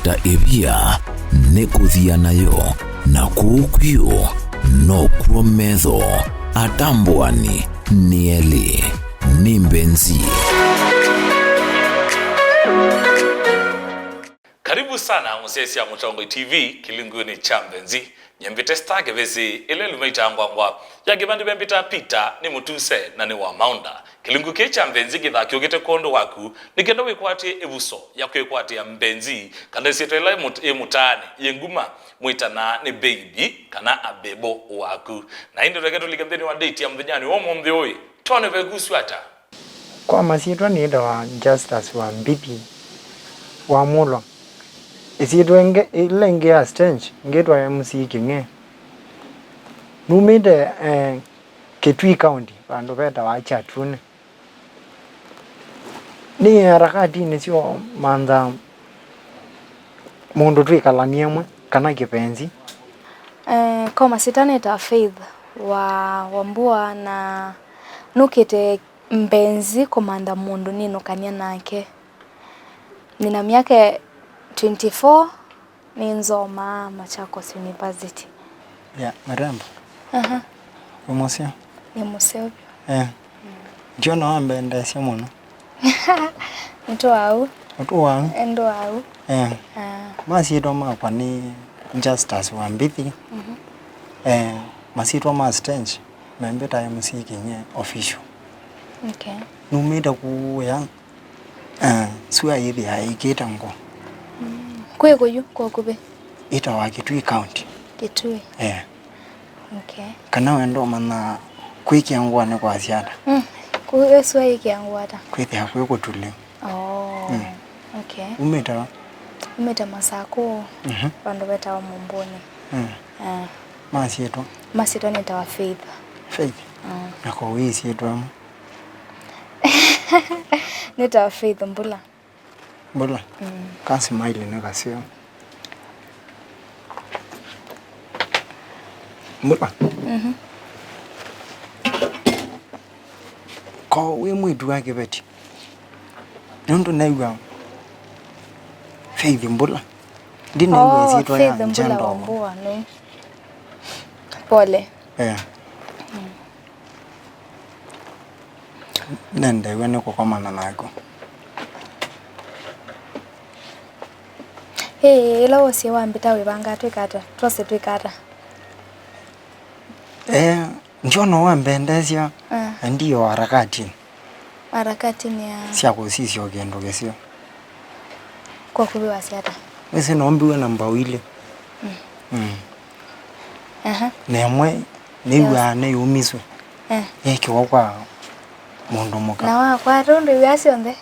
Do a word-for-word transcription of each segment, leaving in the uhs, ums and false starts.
Ta ĩvia nĩ kũthia nayo, na kũu kwĩũ nokw'o metho atambũani nĩ elĩ. Nĩ Mbenzi. Karibu sana mũsyaĩĩsya Mũtongoi T V kĩlungunĩ kya Mbenzi. Nyie mbĩte Star Kĩvĩsĩ, ĩla ĩluma itangwangwa ya kĩvandĩ vembĩtaa Peter nĩ mũtuse na nĩ wa maũnda. Kĩlungu kĩĩ kya Mbenzi kĩthaa kĩũkĩte kwondũ waku, nĩ kenda wĩkwatĩe ĩvuso ya kwĩkwatĩa Mbenzi, kana ĩsyĩtwa ĩla yĩ mũt-, yĩ mũtaanĩ, yĩ nguma, mwĩtanaa nĩ baby kana abebo waku. Na ĩndĩ tũeke tũlike nthĩnĩ wa date ya mũthenyanĩ wa ũmũnthĩ ũĩ, twone vekusw'a ata. Kwa masyĩtwa nĩtawa Justus wa Mbithi wa Mũlwa. Ĩsyĩtwa ĩngĩ, ĩla ĩngĩ ya stage, ngĩtwa M C Kĩng'e. Numĩte, eh, Kitui County, vandũ vetawa Kyatuni. Nĩ harakati nĩsyo mantha mũndũ twĩkalanie ĩmwe, kana kĩpenzi. Eh, kwa masyĩtwa nĩtawa Faith wa Wambua, na nũkĩte Mbenzi kũmantha mũndũ nĩnũkany'a nake. Nĩna myaka twenty-four, nĩnzomaa Machakos University. Ya, marembo. Aha. Wĩ mũseo? Nĩ mũseo vyũ. Eh. Ndio na wambendeesya mũno. Nĩtũwau. Ũtũwau? Nĩtũwau. Eh. Ah. Masyĩtwa makwa nĩ Justus wa Mbithi. Mhm. Eh, masyĩtwa ma stage, membĩta M C Kĩng'e Official. Okay. Numĩte kũya, eh, sua yĩthĩaa ĩkĩte ngo. Mm. Kwĩ kũyu, kwa ũkuvĩ? Ĩtawa Kitui County. Kitui. Eh. Okay. Kana wenda ũmanya kwĩ Kĩangũanĩ kwasya ata? Mm. Kũ-, ĩ sua yĩ Kĩangũa ata? Kwĩthĩa kwĩ kũtulĩ. Oh. Mm. Okay. Umĩte va? Umĩte Masakũ, mhm, vandũ vetawa Mũmbũnĩ. Mm. Ah. Masyĩtwa? Masyĩtwa nĩtawa Faith. Faith? Mm. Na kwa wĩ syĩtwa ĩmwe? Nĩtawa Faith Mbula. Mbula? Mm. Ka smile nĩ kaseo. Mbula? Mhm. Ko wĩ mwĩĩtu wa kĩveti? Nũndũ naĩw'a Faith Mbula. Ndinaĩw'a, oh, ĩsyĩtwa ya Faith Mbula general. Wambua, nũ. Pole. Eh. Mm. Nendeew'a nĩ kũkomana naku. Ĩĩ, ĩla woosie wambĩta wĩvangaa twĩka ata? Twose twĩka ata? Eh, ndio no wambendeesya, ah, na ndiyo harakati. Harakati nĩ ya? Sya kũsisya o kĩndũ kĩseo. Kwa ũkuvĩ wasya ata? Wĩsĩ no mbiwe na mbau ilĩ. Mm. Mm. Aha. Na ĩmwe nĩw'aa, yes, nĩyũmiswe. Eh. Yekĩwa kwa mũndũ mũka. Na wakwata ũndũ w'aa syonthe?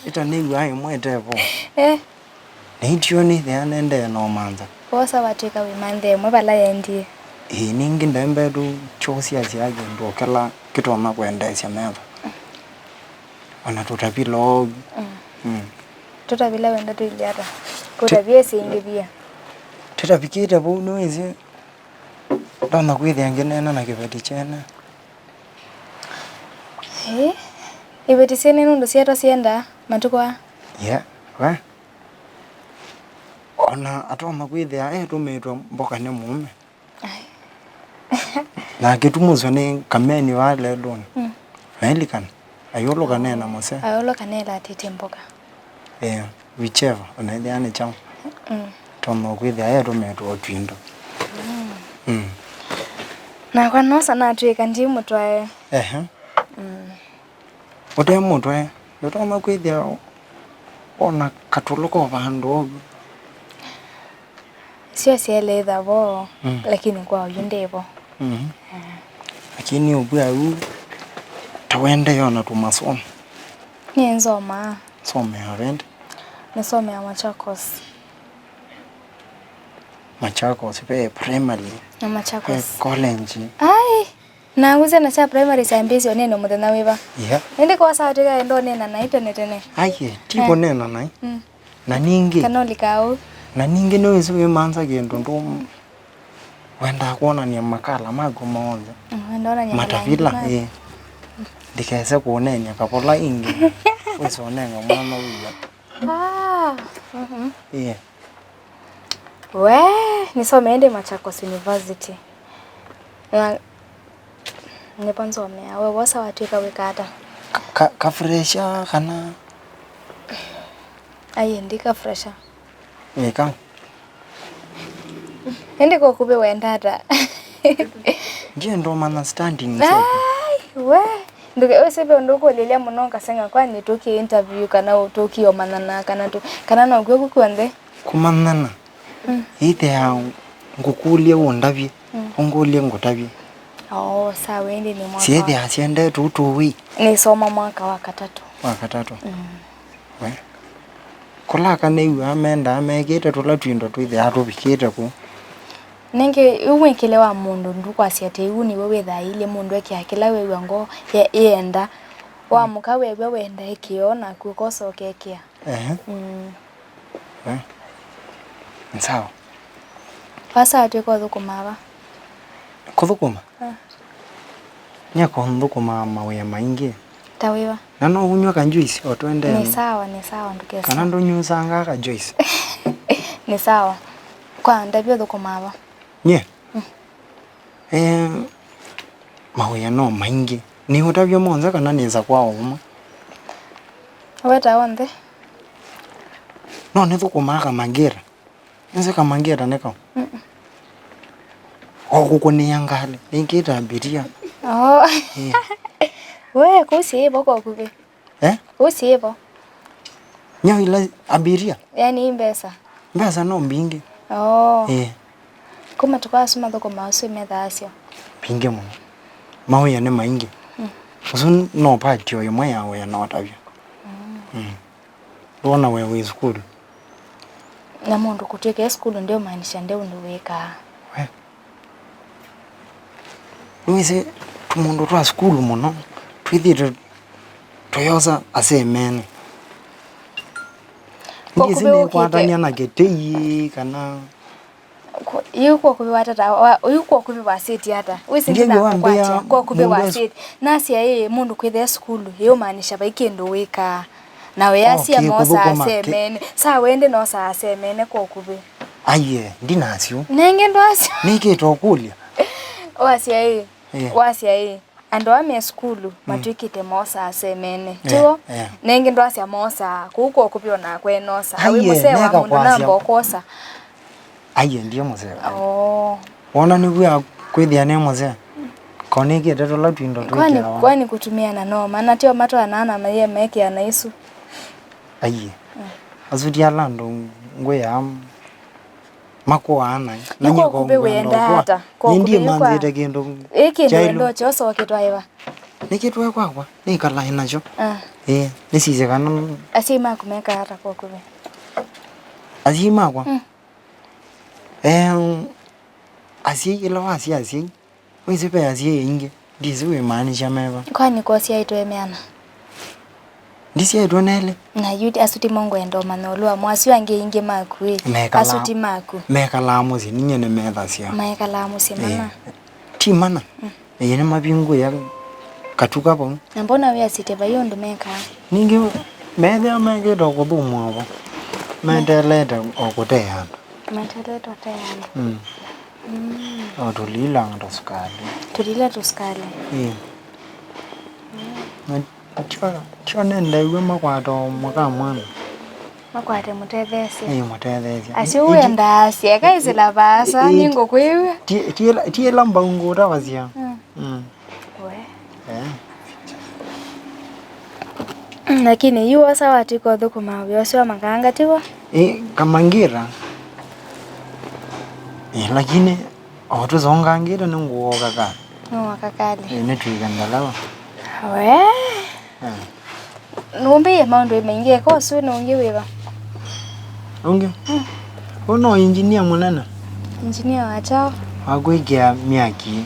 Ĩta nĩw'aa ĩmwe ĩtevo. Eh. Na itio nĩthĩa nendee no mantha. Wosa watw'ĩka wĩmanthe ĩmwe vala yendie. Ĩĩ, ningĩ ndembetũ kyosya sya kĩndũ o kĩla kĩtonya kwendeesya metho. Ona tũtavila ũu. Mm. Mm. Tũtavila wenda tũilye ata? Kũtavia ĩsĩ ingĩ via. Tũtavikĩte vau nĩwĩsĩ, ndonya kwĩthĩa ngĩneena na kĩveti kyene. Ĩĩ, iveti syene nũndũ syetwa syendaa matukũ aa. Yeah, we. Ona atonya kwĩthĩa etũmĩtwe mboka nĩ mũũme. Ai. Na akĩtumuswa nĩ kameni wa lelũnĩ. Mm. Nailikana. Ayũlũka nena mũseo. Ayũlũka nela atĩte mboka. Eh, whichever, ũnaĩthĩa nĩ kyaũ. Mm. Tonya kwĩthĩa etũmĩtwe o twindo. Mm. Mm. Nakwa nosa natw'ĩka ndi mũtwae. Ehe. Mm. Ũte mũtwe, ndũtonya kwĩthĩa ona katũlũ ko vandũ ũu. Syo syeleetha vo, mm, lakini kwa oyu ndĩ vo. Mm. Eh. Lakini ũvw'a yu, ta wendee ona tũmasomo. Nĩ nzomaa. Somea vendi? Nĩsomea Machakos. Machakos, ve primary, na Machakos, ve college. Ai! Na ngũsya na sya primary syambĩĩsye ũnene mũthenya wĩva? Yeah. Ĩndĩ kosa atwĩka enda ũneena naĩ tene tene. Aye, ti, eh, kũneena naĩ. Mm. Na ningĩ, kana ũlikaa ũu. Na ningĩ nĩwĩsĩ wĩmanza kĩndũ ndũ wendaa kwonany'a makala maku monthe. Mm, wenda onany'a matavila, malangi maku. Ĩĩ. Ndikese kũũneenya kavola ĩngĩ. Wĩsa ũnenga mwana wĩw'a. Ah, mhm. Yeah. We, nisomee ndi Machakos University. Na, nĩvo nsomea. We, wosa watw'ĩka wĩka ata? Ka, ka, ka fresha kana? Ai, ndi ka fresha. Wĩka? Ĩndĩ kwa ũkuvĩ wenda ata? Ndienda ũmanya standing. Ai, we. Ndũke, ũsĩ ve ũndũ ũkũlĩlya mũno, ngaseng'a, kwani tũkie interview kana tũkie ũmanyana kana tũ-, kana no kw'o kũ kw'onthe? Kũmanyana. Mm. Ĩthĩa ngũkũlye ũndavye, mm, ũngũlye ngũtavye. Oo, sawa, ĩndĩ nĩ mwaka wa syĩthĩa syendee tũu tũwĩ. Nĩsoma mwaka wa katatũ. Wa katatũ. Mm. We. Kũla aka nĩw'aa mendaa mekĩte tũla twindo twĩthĩaa tũvikĩte kũu. Nĩngĩ, yu mwĩkĩle wa mũndũ ndũkwasya atĩ yu nĩw'o wĩthaa ilye mũndũ ekĩa kĩla wew'a ngoo ye-, yĩenda. Wamũka wew'a wenda ĩkĩo, naku ũkosa ũkekĩa. Ehe. Mm. Eh. Nĩ sawa. Vasa atw'ĩka ũthũkũma va? Kũthũkũma? Ah. Nyie kũthũkũmaa mawĩa maingĩ. Ta wĩva? Na no ũnyw'a ka juice o tũendee? Nĩ sawa, nĩ sawa, ndũkesa. Kana ndũnyusangaa ka juice? Nĩ sawa. Kwa ndavya ũthũkũmaa va? Nyie? Mm. Eh, mawĩa no maingĩ. Nĩ ũtavya monthe kana nĩsa kwa o ũmwe? Weta onthe. No nĩthũkũmaa kamangĩta. Nĩsĩ kamangĩta nĩ kaũ? Mm-mm. O kũkũnĩa ngalĩ. Nĩngĩta abiria. Oh. Eh. We, kũu syĩvo kwa ũkuvĩ? Eh? Kũu syĩvo? Nyau ila abiria? Yani mbesa? Mbesa no mbingĩ. Oh. Eh. Kuma tũkwasu mathũkũma ũsu methaasyo? Mbingĩ mũno. Mawĩa nĩ maingĩ. Mm. Ũsu no part o ĩmwe ya wĩa no ũtavya. Mm. Mm. Ndwona we wĩ sukulu? Na mũndũ kũtw'ĩka e sukulu ndeũmaanisha nde ũndũ wĩkaa. We. Nĩwĩsĩ tũmũndũ twa sukulu mũno twĩthĩĩtwe tũyosa asemene. Kwa ndĩsĩ kũvĩ nĩkwatany'a ũkĩte na kĩtei kana. Kwa, yu kwa kũvĩ watata, wa, yu kwa kũvĩ wasĩtye ata? Wĩsĩ ndiye ndinakwatya, wambĩa kwa kũvĩ mũndũ wasĩtye. Nasya ĩ, mũndũ kwĩthĩa sukulu, yĩũmaanisha vai kĩndũ wĩkaa. Na wĩasya okay, mosa kũthũkũma kĩ- asemene. Saa wende nosa asemene kwa kũvĩ. Aiye, ndinasyo. Nenge ndwasyo. Nĩkĩte ũkũlya. Wasya ĩ, yeah, wasya ĩ. Andũ aa me sukulu, mm, matw'ĩkĩte mosaa semene. Eh, tiw'o? Eh. Nengĩ ndwasya mosaa, kũu kwa ũkuvĩ o nakwa enosa. Awĩ aiye, mũsee wa neka mũndũ kwasya namba ũkosa. Aiye, ndiye mũsee. Oo. Wona nĩw'o kwĩthĩa nĩ mũsee? Konĩkĩte tũla twindo kwani, twĩkĩawa. Kwani kũtumĩana no mana tio matwanaa na mayie mekĩana isu? Aiye. Mm. Asu ti ala andũ ngwĩaa makũaa naĩ. Na nyie kwa ũkuvĩ wenda ata? Kwa ũkuvĩ ndimanzĩte kĩndũ. Ĩ kĩndũ kyaĩlu. Wenda ũkyosa ũkĩtwaĩva. Nĩkĩtwae kwakwa, nĩkalae nakyo. Ah. Ĩĩ, nĩsisye kana. Asyai maku mekaa ata kwa ũkuvĩ? Asyai makwa? Mm. Em, asyai, ĩla wasya asyai, wĩsĩ ve asyai aingĩ, ndisĩ wĩmaanisya meva. Kwani kosyaĩtwe meana? Ndisyaĩtwe nelĩ. Na yu asu timo ngwenda ũmanya ũlũ wamo. Asu angĩ aingĩ maku ĩ. Mekalaa, asu ti maku. Mekalaa mũsyĩ, ninyie nĩmethasya. Maekalaa mũsyĩ, ĩĩ, mana? Ti mana. Mm. Ĩĩ, nĩmavingũĩa katuka vau. Na mbona wĩasĩte vai ũndũ mekaa? Ningĩ methĩa mekĩte o kũthũmũa vo. Metelete o kũtea andũ. Metelete ũtea andũ. Mm. Mm. O tũlila tũsukalĩ. Tũlila tũsukalĩ. Ĩĩ. Mm. Na tyo, tyo nĩndeew'a makwata o mũka mwana. Makwate mũtetheesye. Ĩĩ, mũtetheesye. Asu wendaasya, kaisila vaasa, ĩĩ, nĩngũkwĩw'a. Ti, ti, ti ĩla mbau ngũtavasya. Mm. Mm. We. Eh. Lakini yu wosa watw'ĩka ũthũkũma wĩa ũsu wa makanga, tiw'o? Ĩ, kamangĩta. Ĩ, lakini o tũsongangĩte nĩ ngũoka ka. Nũoka kalĩ. Ĩ, nĩtwĩke ndalawa. We. Eh. Nũmbĩie maũndũ maingĩ, eka ũsu nĩ ũngĩ wĩva? Ũngĩ? Mm. Ũũ no engineer mũnene. Engineer wa kyaũ? Wa kwĩkĩa myaki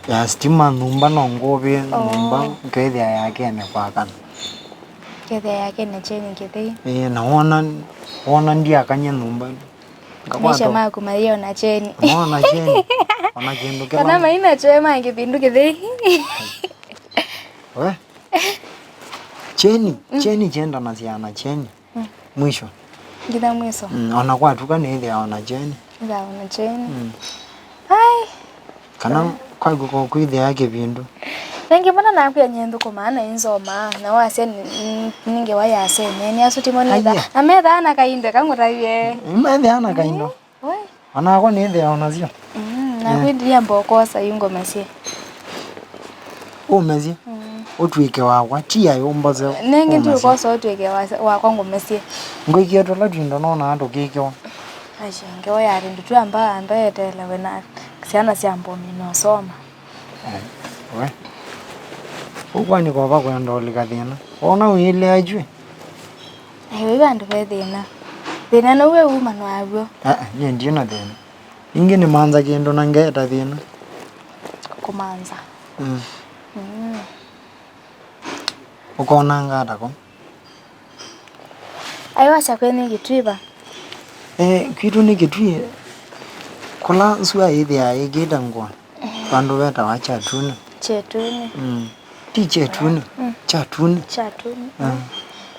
ya sitima nyũmba no ngũvĩe. Oh. Nyũmba ngeethĩa yakene kwakana. Kethĩa yakene kyeni kĩthei. Ĩĩ, na wona, wona ndiakany'a nyũmba. Maisha maku mathie ona kyeni. Ona kyeni. Ona kĩndũ kĩla. Kana maina kyoe ma kĩvindu kĩthei. We? Kyeni, mm, kyeni kyendanasya na kyeni. Mm. Mwisho. Nginya mwiso. Mm, ona kwatuka nĩthĩawa na kyeni. Nĩthĩawa na kyeni. Mm. Ai. Kana kwaku ko kwĩthĩa kĩvindu. Nengĩ mbona nakwĩa nyie nthũkũmaa na inzomaa, na wasya ni-, ni-, nĩ ngewa ya sene, nĩ asu timo nĩtha. Aiye. Na methaa na kainde kangũtavye. Methaa na kaindo. Oi. Onakwa nĩthĩawa nasyo. Mm, na kwĩndĩlia mbokosa yu ngomesye. Ũmesye? Mm. Ũtw'ĩke wakwa, ti aĩ ũmbose. Nengĩ ũmesye. Ndiũkosa ũtw'ĩke wa-, wakwa ngomesye. Ngũikie tũla twindo nonaa tũkĩkĩwa. Aci, ngewa ya tũndũ twa mbaa mbeetelewe na syana sya mbomi nosoma. Eh, we. Ũkwani kova kwenda ũlika thĩna. Wona ũilea jwĩ? Ai, wĩ vandũ ve thĩna. Thĩna now'o umanwa naw'o. Aa, nyie ndirĩ na thĩna. Ningĩ nĩmanza kĩndũ na ngeeta thĩna. Kũmanza. Mm. Mm. Ũkonanga ata ko? Ai, wasya kwenyu Kĩtwĩ va? Eh, kwitũ nĩ Kĩtwĩ, kũla sua yĩthĩaa ĩkĩte ngũa, vandũ vetawa Kyatuni. Kyatuni. Mm. Ti Kyatuni, mm. Kyatuni. Kyatuni. Mm.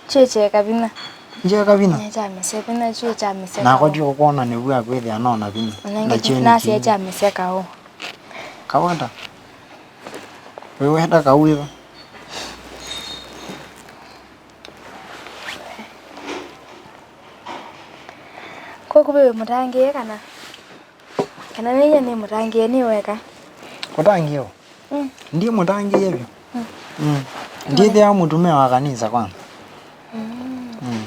Kyĩ kyeka vinya. Kyeka vinya? Eh, kyamĩsya vinya, kyĩ kyamĩsya. Nakwa kaũ. Ndiũkwona nĩw'a kwĩthĩa nona vinya. Nengĩ na kyeni nasya kyĩ kyamĩsya kaũ. Kawata. Wĩwenda kawĩva? Kwoku ve wĩ mũtangĩĩe kana? Kana nĩnyie nĩ mũtangĩĩe nĩ weka? Kũtangĩĩwa? Mm. Ndiĩ mũtangĩĩe vyũ. Mm. Mm. Ndiĩthĩawa mũtumĩa wa kanisa kwanza. Mm. Mm.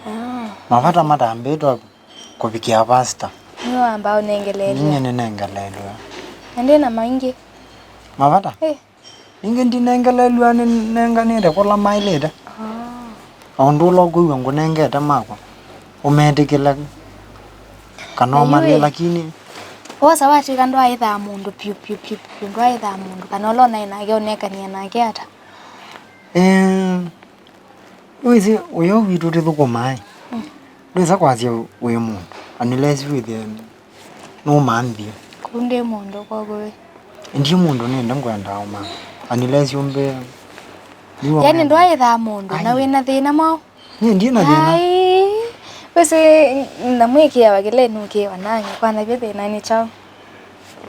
Ah. Mavata matambĩtwe kũvikĩa pasta. Nĩwe wamba ũnengeleelw'a. Ninyie nĩnengeleelw'a. Na ndĩ na maingĩ. Mavata? Eh. Ningĩ ndinengeleelw'a, nĩnenganĩte kũla maĩlĩte. Ah. O ũndũ ũla ũkwĩw'a ngũnengete makwa, ũmetĩkĩle kana ũmalĩe, lakini. Wosa watw'ĩka ndwaĩthaa mũndũ piũ, piũ, piũ, piũ, ndwaĩthaa mũndũ, kana ũla ũnaĩ nake ũnekanie nake ata? Eh, wĩsĩ ũyũ witũ tũthũkũmaa, mm, ndwĩsa kwasya wĩ mũndũ, unless wĩthĩe nũmanthie. Kũu ndĩ mũndũ, kwoguo ĩ. Ndi mũndũ nĩndĩ ngwenda ũma, unless ũmbĩe. Yaani ndwaĩthaa mũndũ, na wĩna thĩna mwaũ? Nyie ndi na thĩna. Ai, wĩsĩ, na mwĩkĩawa kĩla nũkĩawa nangĩ, kwanavya thĩna nĩ kyaũ?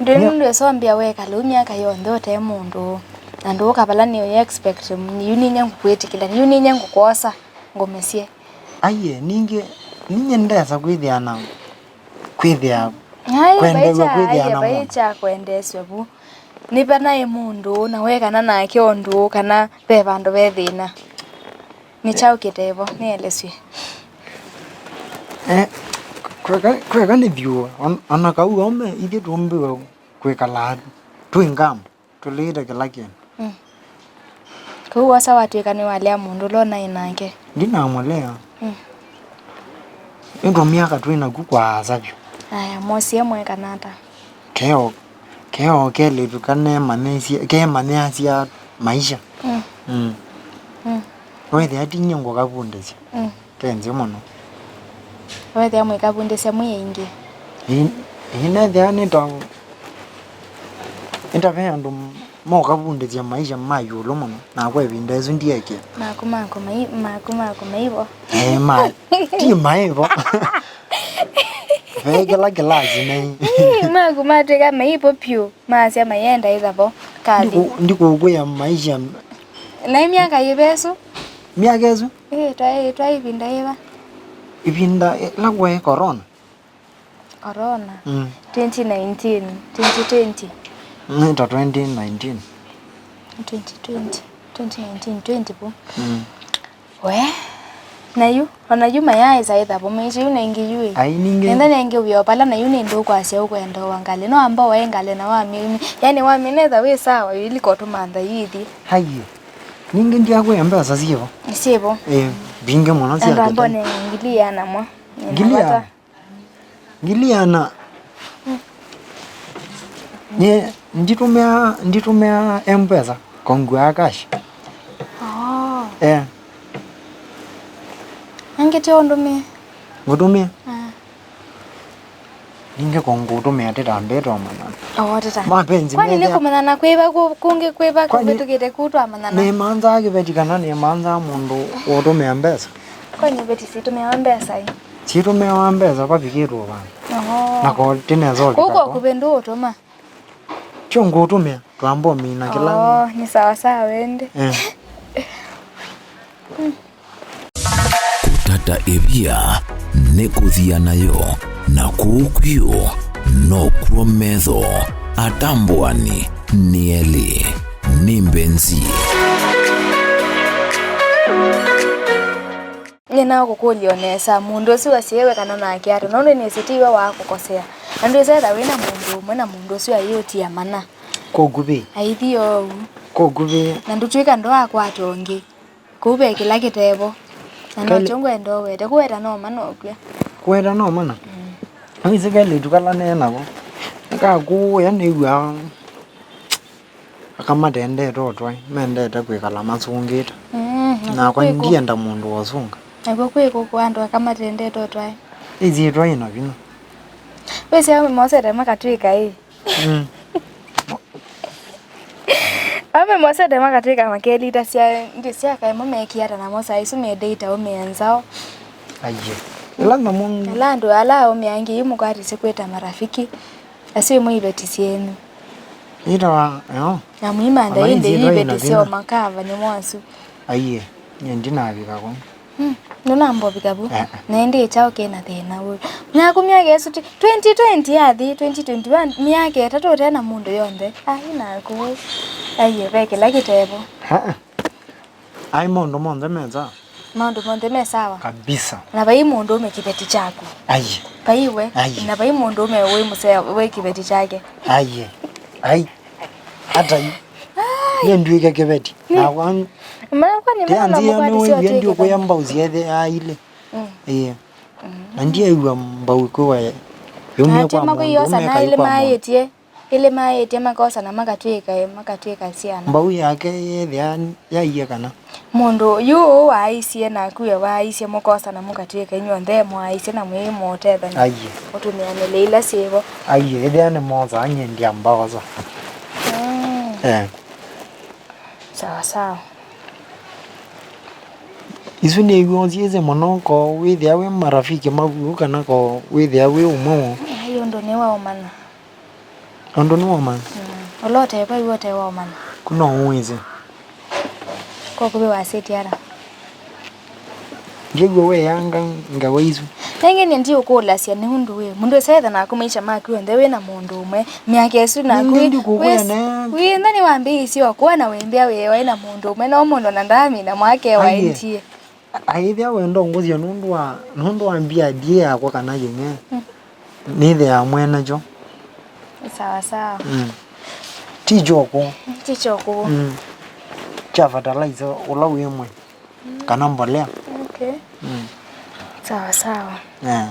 Ndĩ nũndũ ĩsombia wekala ũu myaka yonthe ũte mũndũ, na ndũũka vala nĩ ũya expect, yu ninyie ngũkwĩtĩkĩla, yu ninyie ngũkwosa, ngũmesye. Aiye, ningĩ, ninyie ndesa kwĩthĩa na, kwĩthĩa, ai, kwendeew'a kwĩthĩa na mũndũ. Vai kya kwendeesya vu. Nĩ vanaĩ mũndũ, na wekana nake ũndũ, kana ve vandũ ve thĩna. Nĩ kyaũ kĩtevo? Nĩelesye. Eh, kweka, kweka nĩ vyũ, on-, ona kau ome, ithyĩ tũmbĩwe kwĩkalaa twĩ ngambo, tũlĩĩte kĩla kĩndũ. Mm. Kau wosa watw'ĩka nĩwalea mũndũ ũla ũnaĩ nake? Ndinamũlea. Mm. Nĩtũmyaka twĩ naku kwaasa vyũ. Aya, mwosie mwekana ata? Keo, keo kelĩtu kanemanyĩisye, kemanyĩasya maisha. Mm. Mm. Mm. Wethĩa ti nyie ngũkavundĩsya. Mm. Ke nzĩ mũno. Wethĩa mwĩkavundĩsya mwĩ aingĩ. Ĩĩ, ĩĩ nethĩa nĩ ta, nĩ ta ve andũ mokavundĩsya maisha ma ĩũlũ mũno, nakwa ĩvinda ĩsu ndiekie. Maku, maku mai-, maku, maku maivo. Ĩĩ, ma, ti maivo. Ve kĩla kĩlasi nei. Ĩĩ, maku matwĩka maivo pyũ, masya mayenda ĩthavo kathi. Ndiku-, ndikũkwĩa maisha. Naĩ myaka yĩva ĩsu? Myaka ĩsu? Ĩĩ, twaĩ, twaĩ ĩvinda yĩva? Ĩvinda ĩla kwaĩ corona. Corona. Mm. Twenty nineteen, twenty twenty. Nĩ ta twenty nineteen. Twenty twenty, twenty nineteen, twenty vo. Mm. We, na yu, ona yu mayaaĩsa ĩthavo maisha yu nengĩ yu ĩ. Ai, ningĩ. Nenda nengĩ wĩo pala na yu nĩ ndũkwasya ũkwenda wa ngalĩ. No amba waĩ ngalĩ na wamĩumya. Yani wamĩnetha wĩ sawa, yu iliko tũmantha yu ithi. Aiye. Ningĩ ndiakwĩa mbesa syĩvo. Syĩvo. Eh, mbingĩ mũno sya. Andũ ambone ngili ĩana mwa. Ngili ĩana? Ngili ĩana. Nye nditũmĩaa, nditũmĩaa M-Pesa, ko nguaa cash. Oh. Eh. Angĩ ti ũndũmĩe. Ngũtũmĩe? Ah. Ningĩ ko ngũtũmĩa tĩtambĩe twamanyana. Oo, tĩta. Mapenzi Kwani nĩ methĩa kũmanyana kwĩva kũ-, kũngĩ kwĩva Kwani kũvĩtũkĩte kũ twamanyana? Nĩmanzaa kĩveti kana nĩmanzaa mũndũ ũtũmĩa mbesa? Kwani veti sitũmĩawa mbesa ĩ? Syĩtũmĩawa mbesa vavikĩtwe vandũ. Oo. Na ko tĩnesa ũvika Kũu kwa ko. Kũvĩ ndũũtũma. Tyo ngũtũmĩa, twamba ũmina kĩla. Oo, nĩ sawa sawa ĩndĩ. Eh. Kũtata ĩvia nĩ kũthia nayo, na kũu kw'o nokw'o metho. Atambũani nĩ elĩ. Nĩ mbenzi. Nĩnakũkũlya o nesa, mũndũ ũsu asyaĩwe kana nake ata? Nũndũ nĩsĩ ti we waakũkosea. Na ndwĩsa ethĩwa wĩ na mũndũ ũmwe na mũndũ ũsu ayĩũtia mana. Kũkuvĩ. Aithi oou. Kũkuvĩ. Na ndũtw'ĩka ndoakwata ũngĩ. Kũu ve kĩla kĩtevo. Na no Kali- kyo ngwenda ũwete. Kũweta no mana ũkw'a. Kũweta no mana? Mm. Wĩsĩ kelĩtu kala nee nako. Nĩkakũũĩa nĩw'aa. Aka matendete ũtwae, mendete kwĩkala masũngĩte. Mm, nakwa ndienda mũndũ wosũnga. Nakw'o kwĩ kũkũ andũ aka matendete ũtwae. Ĩsyĩtwa ĩna vinya. Wĩsĩ amwe mosete makatw'ĩka ĩ. Mm. Amwe mosete makatw'ĩka makelitasya ndio syakaemo mekiata namo saa isu medate aũme nzao. Aiye. Ĩla namo. Ala andũ ala aũme angĩ yu mũkwatisye kwĩta marafiki. Asu imwe iveti syenyu. Yĩtawa, yo. Na mwimantha ĩndĩ yu iveti syoo makava nĩ mwasu. Aiye, nyie ndinavika ko. Hmm, ndũnambovika vu. Eh, eh. Na ĩndĩ kyaũ kĩna thĩna ũũ? Naku myaka ĩsu ti, twenty twenty yathi, twenty twenty-one, myaka ĩtatũ ũte na mũndũ yonthe. Ai, naku. Aiye, ve kĩla kĩtevo. Ah, ah. Ai, maũndũ monthe meza. Maũndũ monthe me sawa. Kabisa. Na vai mũndũ ũme kĩveti kyaku. Ai. Vai we. Ai. Na vai mũndũ ũme wĩ mũsea wĩ kĩveti kyake. Ai. Ai. Hata yu. Ai. Niĩ ndwĩke kĩveti. Ni- Na kwa- Makwa nĩ mama mwanzia mũkwati nĩ sio wĩw'e twĩke ndiũkũya kama. Mbau syethe aile. Mm. Ĩĩ. Mm. Na ndiew'a mbau kwĩwa yumie kwa mũndũ ũme kai kwa mũndũ. Ate makwĩyosa na ile maĩtie. Ĩlĩ maĩtye makosana makatw'ĩka, makatw'ĩka syana. Mbau yake yethĩa yaie kana? Mũndũ yu ũũ waaisye naku we waaisye mũkosana mũkatw'ĩka inyw'onthe mwaaisye na mwĩ mũũtethany'a. Aiye. Mũtũmĩanĩle ila syĩvo. Aiye, ĩthĩa nĩmosaa nyie ndyambaosa. Mm. Eh. Sawa sawa. Isu nĩ iw'o syĩsĩ mũno ko wĩthĩa wĩ marafiki maku kana ko wĩthĩa wĩ ũmwe woo. Ai ũndũ nĩwaũmanya. Ũndũ nĩwaũmanya? Mm. Ũla ũteekwa iwe ũtewaũmanya. Ku no ũwĩsĩ. Kokũvĩ wasĩtye ata? Ndyĩw'a weanga ngawa isu. Nengĩ nĩ ndiũkũlasya nĩ ũndũ wĩ. Mũndũ ĩsetha naku maisha maku onthe wĩ na mũndũ ũmwe. Myaka ĩsu naku. Nengĩ ndikũkwĩa ne. Wĩntha nĩwambĩĩisye o kũa na wĩmbĩa wĩ waĩ na mũndũ ũmwe no mũndũ na ndaamina mwake waendie. Aĩthĩa wendo ngũsyo nũndũ wa, nũndũ wa mbia ndiĩ yakwa kana yĩng'e. Mm. Nĩthĩaa mwene kyo. Sawa sawa. Mm. Ti kyoko. Ti kyoko. Mm. Kya fertilizer ũla wĩ mwe. Mm. Kana mbolea. Okay. Mm. Sawa sawa. Yeah.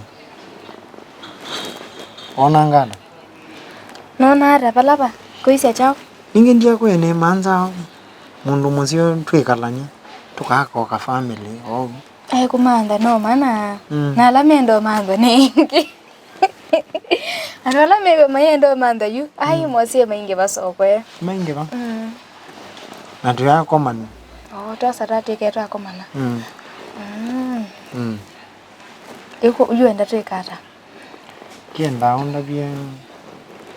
Ona ngana. Nona ata vala va kũisya kyaũ? Ningĩ ndiakwĩe nĩ manza mũndũ mũseo twĩkalany'e tũkaaka o ka family oou. Ai kũmantha no mana. Mm. Na ala menda ũmantha nĩ ingĩ. Andũ ala mew'a mayenda ũmantha yu ai mosie maingĩ vasokoe. Maingĩ va? Mm. Na tũyakomana. Oo, twasa tatwĩke twakomana. Mm. Mm. Mm. Yu enda twĩka ata? Kĩendaa ũndavye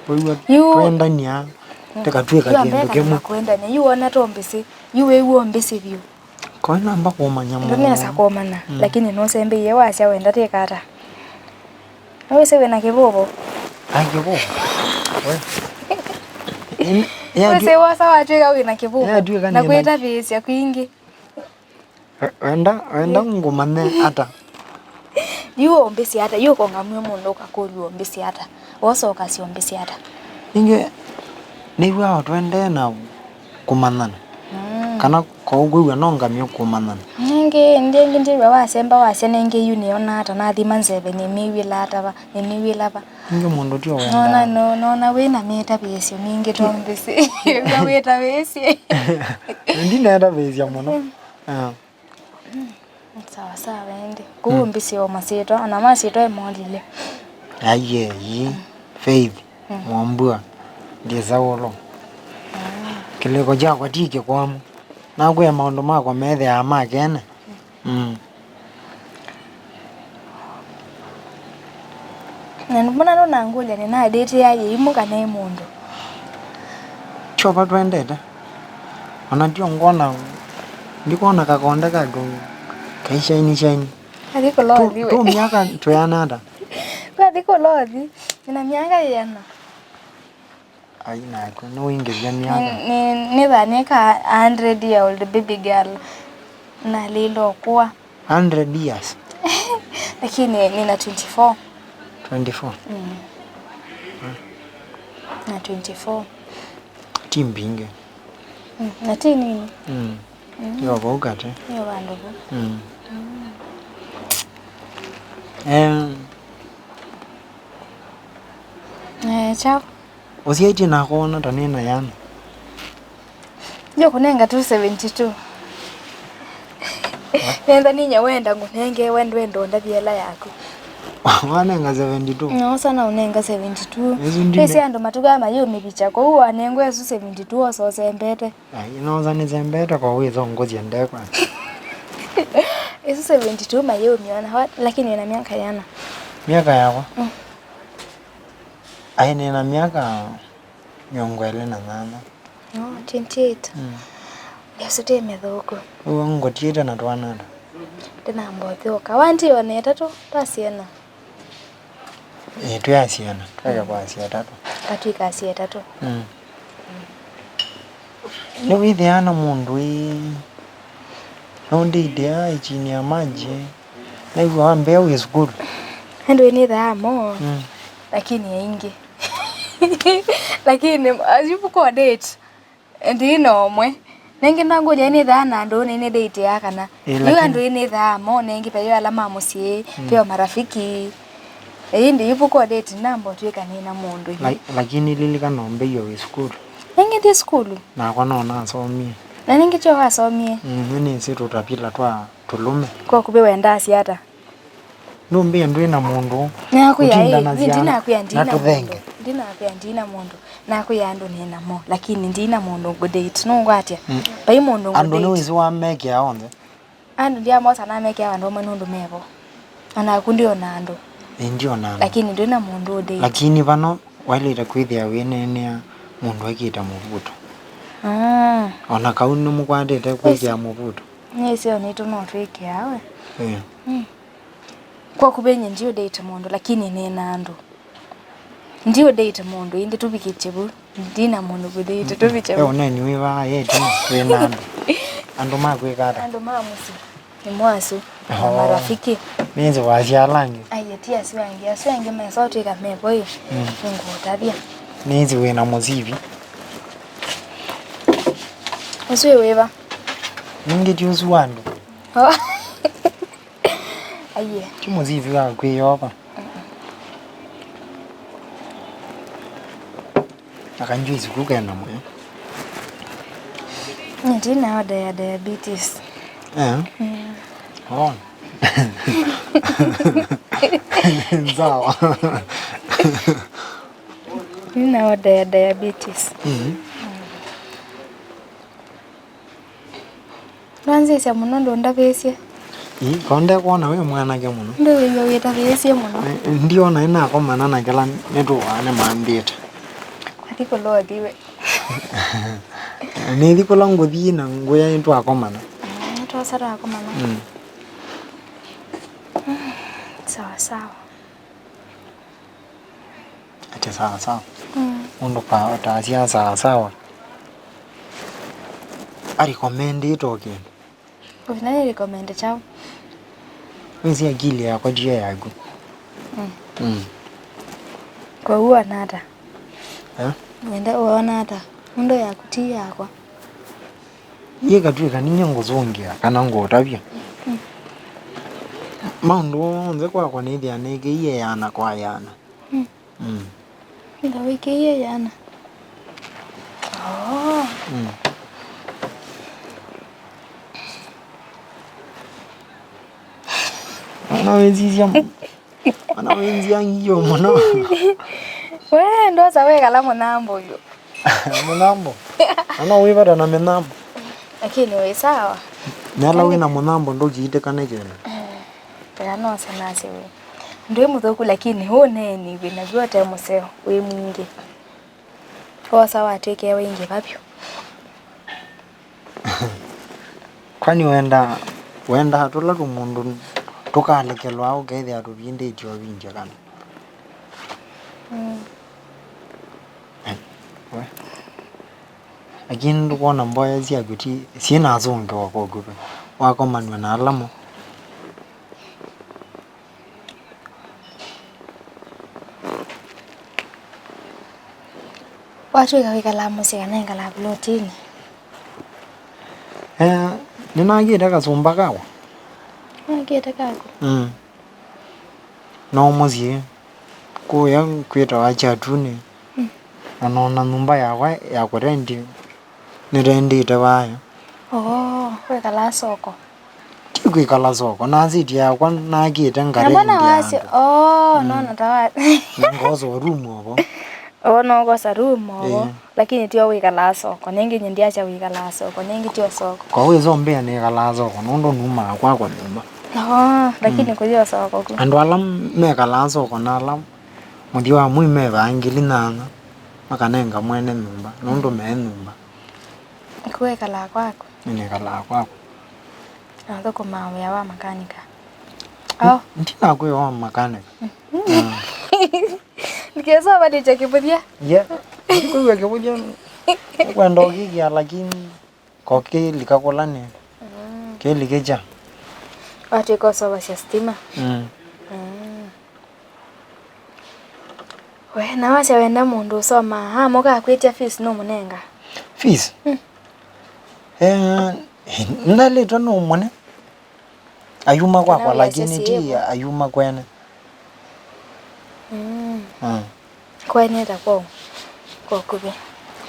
wĩw'a yu twendania tũkatw'ĩka kĩndũ kĩmwe. Kwendania yu wona to mbĩsĩ yu wĩw'a mbĩsĩ vyũ. Koĩ namba kũmanya mũno. Ndũnesa kũmanya. Mm. Lakini nũsembĩie wasya wenda twĩka ata? Nĩwĩsĩ wĩna kĩvũvo? Ai kĩvũvo. We. Wĩsĩ wosa watw'ĩka wĩna kĩvũvo na kwĩtavĩĩsya kwingĩ. Wenda, wenda ngũmanye ata? Yu ũmbĩsĩ ata? Yu ũkongamw'e mũndũ ũkakũlw'a ũmbĩsĩ ata? Wosa ũkasya ũmbĩsĩ ata? Ningĩ nĩw'aa o tũendee na kũmanyana. Mm. Kana ko ũkwĩw'a no ngamye kũmanyana. Ningĩ, ningĩ ndĩw'a wasemba wasya ningĩ yu nĩona ata nathima nzeve nĩmĩw'ĩla ata va, nĩmĩw'ĩla va. Ningĩ mũndũ ti o wenda. Nona, no, nona wĩ na mĩtavĩĩsyo mingĩ to mbĩsĩ. Wĩw'a wĩtavĩĩsye. Ndinetavĩĩsya mũno. Ah. Sawa sawa ĩndĩ. Kũu mbĩsĩ o masyĩtwa, ona masyĩtwa emolile. Aiee, ii, Faith, Mwambua, ndĩsa ũlo. Kĩlĩko kyakwa ti kĩkwamu. Nakwĩa maũndũ makwa methĩaa ma kene. Mm. Na mbona nũnangũlya nĩnadĩtĩa yĩimũ kana ĩ mũndũ? Kyova twendete. Ona tio ngwona, ndikwona kakonde ka kaishaini shaini. Athi kũlothi we. Tu myaka tũyana ata? Kwathi kũlothi, nĩna myaka yĩana? Ai, naku nĩwingĩvya myaka. Nĩ- nĩ- nĩthanĩka a hundred year old baby girl. Nalĩlwa kũa. Hundred years? Lakini nĩna twenty-four. Twenty-four? Mm. Na twenty-four. Ti mbingĩ. Mm, na ti nini. Mm. Yo vau katĩ. Yo vandũ vu. Mm. Eh, Eh, chao. Ũsyaĩtye nakwa ona ta nĩ na yana. Ndio kũnenga tu seventy-two. Nenda ninya wenda ngũnenge, wenda wenda ndavia ĩla yaku. Wanenga seventy-two? No sana ũnenga seventy-two. Ĩsu ndine- Ĩsi andũ matukaa mayũmĩvicha, kwoou wanengwa ĩsu seventy-two ososembete. Ai, ĩnosa nĩsembete kwa wĩthongosya ndekwa. Ĩsu seventy-two mayĩũmyona, wa- lakini wĩna myaka yana? Myaka yakwa? Mm. Ai, nĩna myaka mĩongo ĩlĩ na nyanya. No, twenty-eight. Mm. Ndesu tĩ mĩthũku. Ũu ngũtiĩte na twana ata? Ndĩnamba ũthyoka. Wanti ona ĩtatũ, twasiana. Ĩĩ, twĩ asiana, tweka kwa asia atatũ. Katwĩka asia atatũ. Mm. Nĩwĩthĩaa na mũndũ ĩ, nũndĩtĩa ĩchini ya maji, naigua wambĩa wĩ sukulu. Andũ ĩ nĩthaa mo, mm, lakini aingĩ. Lakini, as you go date, ndi na ũmwe. Nengĩ nangũlya nĩthaa na andũ nĩ nĩdateaa kana. Ĩ, yu lakini andũ ĩ nĩthaa mo, nengĩ vayo ala ma mũsyĩ, mm, veo marafiki. Ĩĩ, ndi ivuko date namba ũtwĩka nĩ na mũndũ. La-, lakini lilikana ũmbĩie wĩ sukulu. Nengĩ ndi sukulu. Nakwa no nasomie. Na nengĩ kyo wasomie. Mm, nĩnĩsĩ tũtapila twa tũlũme. Kwa kũvĩ wendaa siata. Ndũmbĩa ndwĩ na mũndũ. Nakwĩa, ĩ, ndinakwĩa, na ndina mũndũ. Ndinakwĩa ndina mũndũ. Nakwĩa andũ nĩ namo, lakini ndina mũndũ ngũdate. Nũngwatya? Mm. Vai mũndũ ngũdate. Andũ nĩwĩsĩ wamekĩa onthe. Andũ ndiamosa namekĩa andũ amwe nũndũ mevo. Anaku ndiona andũ. Ĩ, ndiona andũ. Lakini ndwĩ na mũndũ ũdate. Lakini vano waĩlĩte kwĩthĩa wĩneenea mũndũ ekĩte mũvuto. Mm. Ona kau nĩmũkwatĩte kwĩkĩa mũvuto. Nĩsĩ onitũ no twĩkĩaa we. Ĩ. Mm. Kwa kũvĩ nyie ndiũdate mũndũ, lakini nĩna andũ. Ndiũdate mũndũ, ĩndĩ tũvikĩtye vu. Ndina mũndũ ngũdate, tũvikye vu. Ve ũneni wĩ vaa, yeti, wĩ na andũ. Andũ ma kwĩka ata? Andũ ma mũsyĩ. Nĩmo asu. Na, oh, marafiki. Nĩnzi wasya ala angĩ? Ai, ti asu angĩ. Asu angĩ mesa ũtwĩka mevo ĩ. Mm. Nĩngũũtavya. Nĩnzi wĩ na mũsivi? Ũsu wĩ wĩva? Ningĩ ti ũsu wa andũ. Oh. Aiye. Ti mũsivi wa kwĩyova. Akanjwisi ku kena mwe. Nĩ ndina order ya diabetes. Eh? Mm. Oh. Sawa. Nina order ya diabetes. Mm. Ndwanzĩsya mũno, ndũndavĩsye. Ii, ko ndekwona wĩ mwanake mũno. Ndũwĩw'a wĩtavĩsye mũno. Eh, ndiona ĩnakomana na kĩla nĩtũaa nĩmambĩte. Athi kũla ũthi we. Nĩthi kũla ngũthi na ngũya nĩtwakomana. Mm, nĩtwasa twakomana. Mm. Sawa sawa. Ati sawa sawa. Mm. Mũndũ kwa ũtasya sawa sawa. Arecommendĩte o kĩndũ. Ũvina nĩ recommend kyaũ? Wĩsĩ akili yakwa tiyo yaku. Mm. Mm. Kwa hiyo wona ata? Eh? Wenda wona ata? Mũndũ yaku ti yakwa. Yĩkatw'ĩka ninyie ngũsũngĩa kana ngũtavya. Mm. Maũndũ onthe kwakwa nĩthĩa nĩkĩie yana kwa yana. Mm. Mm. Ndawa ikĩie yana. Oh. Mm. Ona wĩsisya m-, Ana wĩ nzĩa ngiũ mũno. We, ndosa wĩkala mũnambo yu. Mũnambo? Ana wĩvata na mĩnambo. Lakini wĩ sawa. Nĩala wĩ na mũnambo ndũkiitĩkane kĩndũ. Eka nosa nasye we. Ndwĩ mũthũku lakini ũneeni wĩ naw'o ũte mũseo, wĩ mwingĩ. Wosa watw'ĩkĩe waingĩva vyũ. Kwani wenda, wenda tũla tũmũndũ tũkalekelwa ũkethĩa tũvindĩtye ũvindya kana? Mm. Eh, we. Lakini ndũkwona mboya syaku ti, syĩna asũngĩwa kwa ũkuvĩ. Wakomanw'a na ala mo. Watw'ĩka wĩkalaa mũsyĩ kana wĩkalaa vulotinĩ? Eh, nĩnakĩte kasũmba kakwa. Nakĩte kaku? Mm. No mũsyĩ kũya kwĩtawa Kyatunĩ. Mm. Na nona nyũmba yakwa ya kũrendi nĩrendĩte vaya. Oo, wĩkalaa soko? Ti kwĩkala soko, nasĩtĩ yakwa nakĩte. Na mbona ngarenti ya wasya andũ. Oo, mm, nona ta wa- Na ngosa room ovo. Oo, no ngosa room ovo. Ĩĩ. Lakini tio wĩkalaa soko. Nĩngĩ nyie ndiasya wĩkalaa soko. Nĩngĩ tio soko. Kwa wĩsombea nĩkalaa soko, nũndũ numaa kwakwa nyũmba. Oo, lakini mm, kũthi o soko ku. Andũ ala mekalaa soko na ala mũthya wa mwei mevaa ngili nyanya, makanenga mwene nyũmba, nũndũ me nyũmba. Kwĩkalaa kwaku? Nĩkalaa kwakwa. Na ũthũkũmaa wĩa wa makanika? Ao? Ndinakwĩa wa makanika. Mm. Ndikesa ũvalĩkya kĩvũthya. Yeah. Ndikwĩw'a kĩvũthya. Kwenda ũkĩkĩa lakini ko kĩlika kũla nĩ. Mm. Kĩlikĩkya. Watw'ĩka ũseũvasya sitima? Mm. Mm. We, na wasya wenda mũndũ ũsomaa, amũka akwĩtya fees nũmũnenga? Fees? Mm. Eh, ndalĩtwe nũmũne. Ayuma kwakwa, lakini ti ayuma kwene. Mm. Mm. Kwene ta kwau, kwa ũkuvĩ.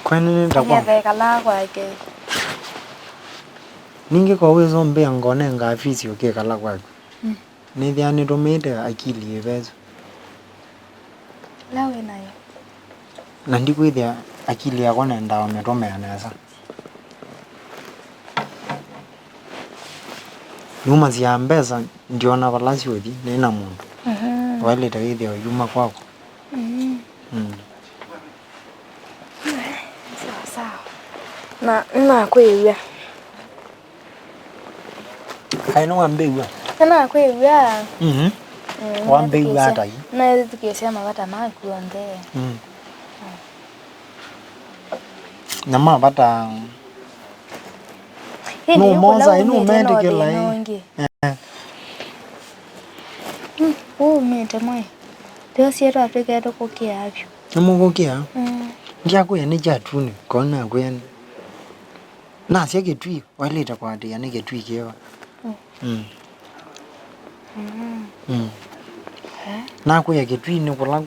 Kwene nĩ ta kwau. Nĩthekalaa kwake. Ningĩ kwa wĩsombea ngonenga fees ũkĩkala kwaku. Mm. Nĩthĩa nĩtũmĩĩte akili ĩvesu. Ĩla wĩ nayo. Na ndikwĩthĩa akili yakwa nendaa ũmĩtũmĩa nesa. Numasya mbesa, ndiona vala syũthi, nĩ na mũndũ. Mhm. Waĩlĩte wĩthĩa ũyuma kwakwa. Mhm. Mm. Sawa, sawa. Na, nĩnakwĩw'a. Kaĩ nĩwambĩw'a? Nĩnakwĩw'a. Mhm. Mm, wambĩw'a ata yu? Naĩthukĩĩsya mavata maku onthe. Mm. Na mavata. Ĩndĩ nũmosa, ĩndĩ nũmetĩkĩla, ĩ? Ũngĩ. Eh. Mm, ũmĩte mwai. Twĩosie twatwĩkĩe tũkũkĩa vyũ. Nĩmũkũkĩa? Mm. Ndiakwĩa nĩ Kyatunĩ, kona kwĩa. Nasya Kĩtui, waĩlĩte kũatĩĩa nĩ Kĩtui kĩva? Mm. Mm. Mm. Mm. Eh? Nakwĩa Kĩtui nĩ kũla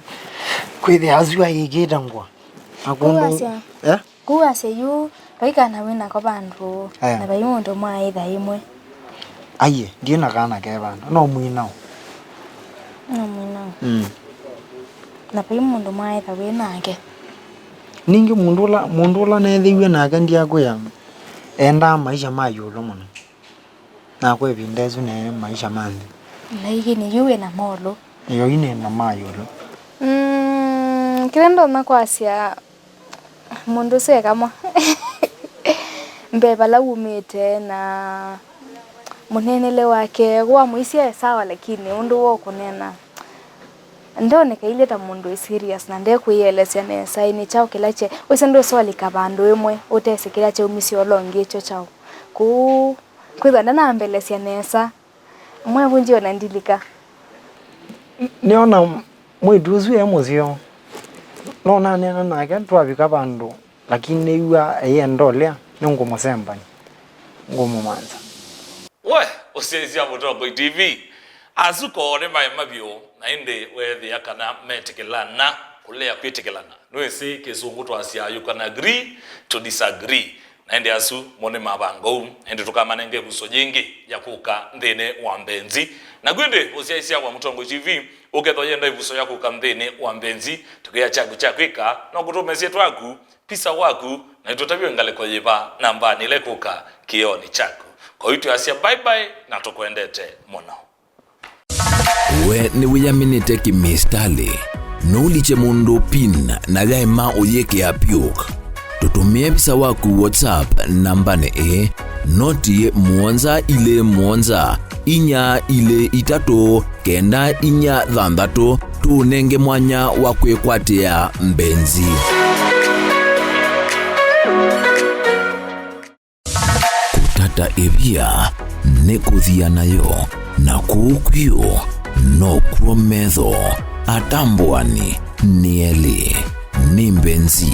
kwĩthĩa asua ĩkĩte ngũa. Akũndũ. Kũu asya. Eh? Kũu asya yu, vai kana wĩ nako vandũ, eh, na vai mũndũ mwaĩtha ĩmwe. Aiye, ndyĩ na kana ke vandũ. No mwĩnao. No mwĩnao. Mm. Na vai mũndũ mwaĩtha wĩ nake. Ningĩ mũndũ ũla, mũndũ ũla neethĩiw'e nake ndiakwĩa endaa maisha ma ĩũlũ mũno. Nakwa ĩvinda ĩsu ne maisha ma nthĩ. Lakini yu wĩ na molũ. Yo yu nĩ na ma ĩũlũ. Mm, kĩla ndonya kwasya mũndũ ũsu e kamwa. Mbee vala wumĩte na mũneenele wake, wamwĩsya e sawa, lakini ũndũ wa kũneena, ndoneka ilye ta mũndũ wĩ serious na ndekwĩyĩelesya nesa, ĩ, nĩ kyaũ kĩla kye, wĩsĩ ndũsolika vandũ ĩmwe ũtesĩ kĩla kyaumisye ũla ũngĩ kyo kyaũ. Kũu kwĩthwa ndanambelesya nesa. Mwevunjie ona ndilika. N-, nĩona mwĩĩtu ũsu e mũseo. No naneena nake twavika vandũ, lakini nĩw'a eyenda ũlea, nĩngũmũsembany'a. Ngũmũmanza. We, ũsyaĩĩsya Mũtongoi T V. Asu koo nĩmaema vyũ, na ĩndĩ weethĩa kana metĩkĩlana kũlea kwĩtĩkĩlana. Nĩwĩsĩ kĩsũngũ twasya, "You can agree to disagree." Na ĩndĩ asu mo nĩ mavango ũu, ĩndĩ tũkamanenge ĩvuso yĩngĩ ya kũka nthĩnĩ wa mbenzi. Naku ĩndĩ ũsyaĩĩsya wa Mũtongoi T V, ũkethwa yenda ĩvuso ya kũka nthĩnĩ wa mbenzi, tũkĩa kyaku kya kwĩka no kũtũmesye twaku, pisa waku, na ĩtũtavye ngalĩko yĩva nambanĩ ĩla ĩkũka kĩonĩ kyaku. Kwa hiyo twasya bye bye na tũkwendete mũno. We nĩwĩyaminĩte kĩmĩsitalĩ? Nũlikye mũndũ pin na yaema ũyĩkĩa PUK. Tũtũmĩe visa waku WhatsApp nambanĩ ĩĩ, noti mũonza ilĩ mũonza, inya ilĩ itatũ, kenda inya thanthatũ, tũũnenge mwanya wa kwĩkwatĩa mbenzi. Kũtata ĩvia nĩ kũthia nayo, na kũu kwio nokw'o metho atambũani nĩ elĩ. Nĩ mbenzi.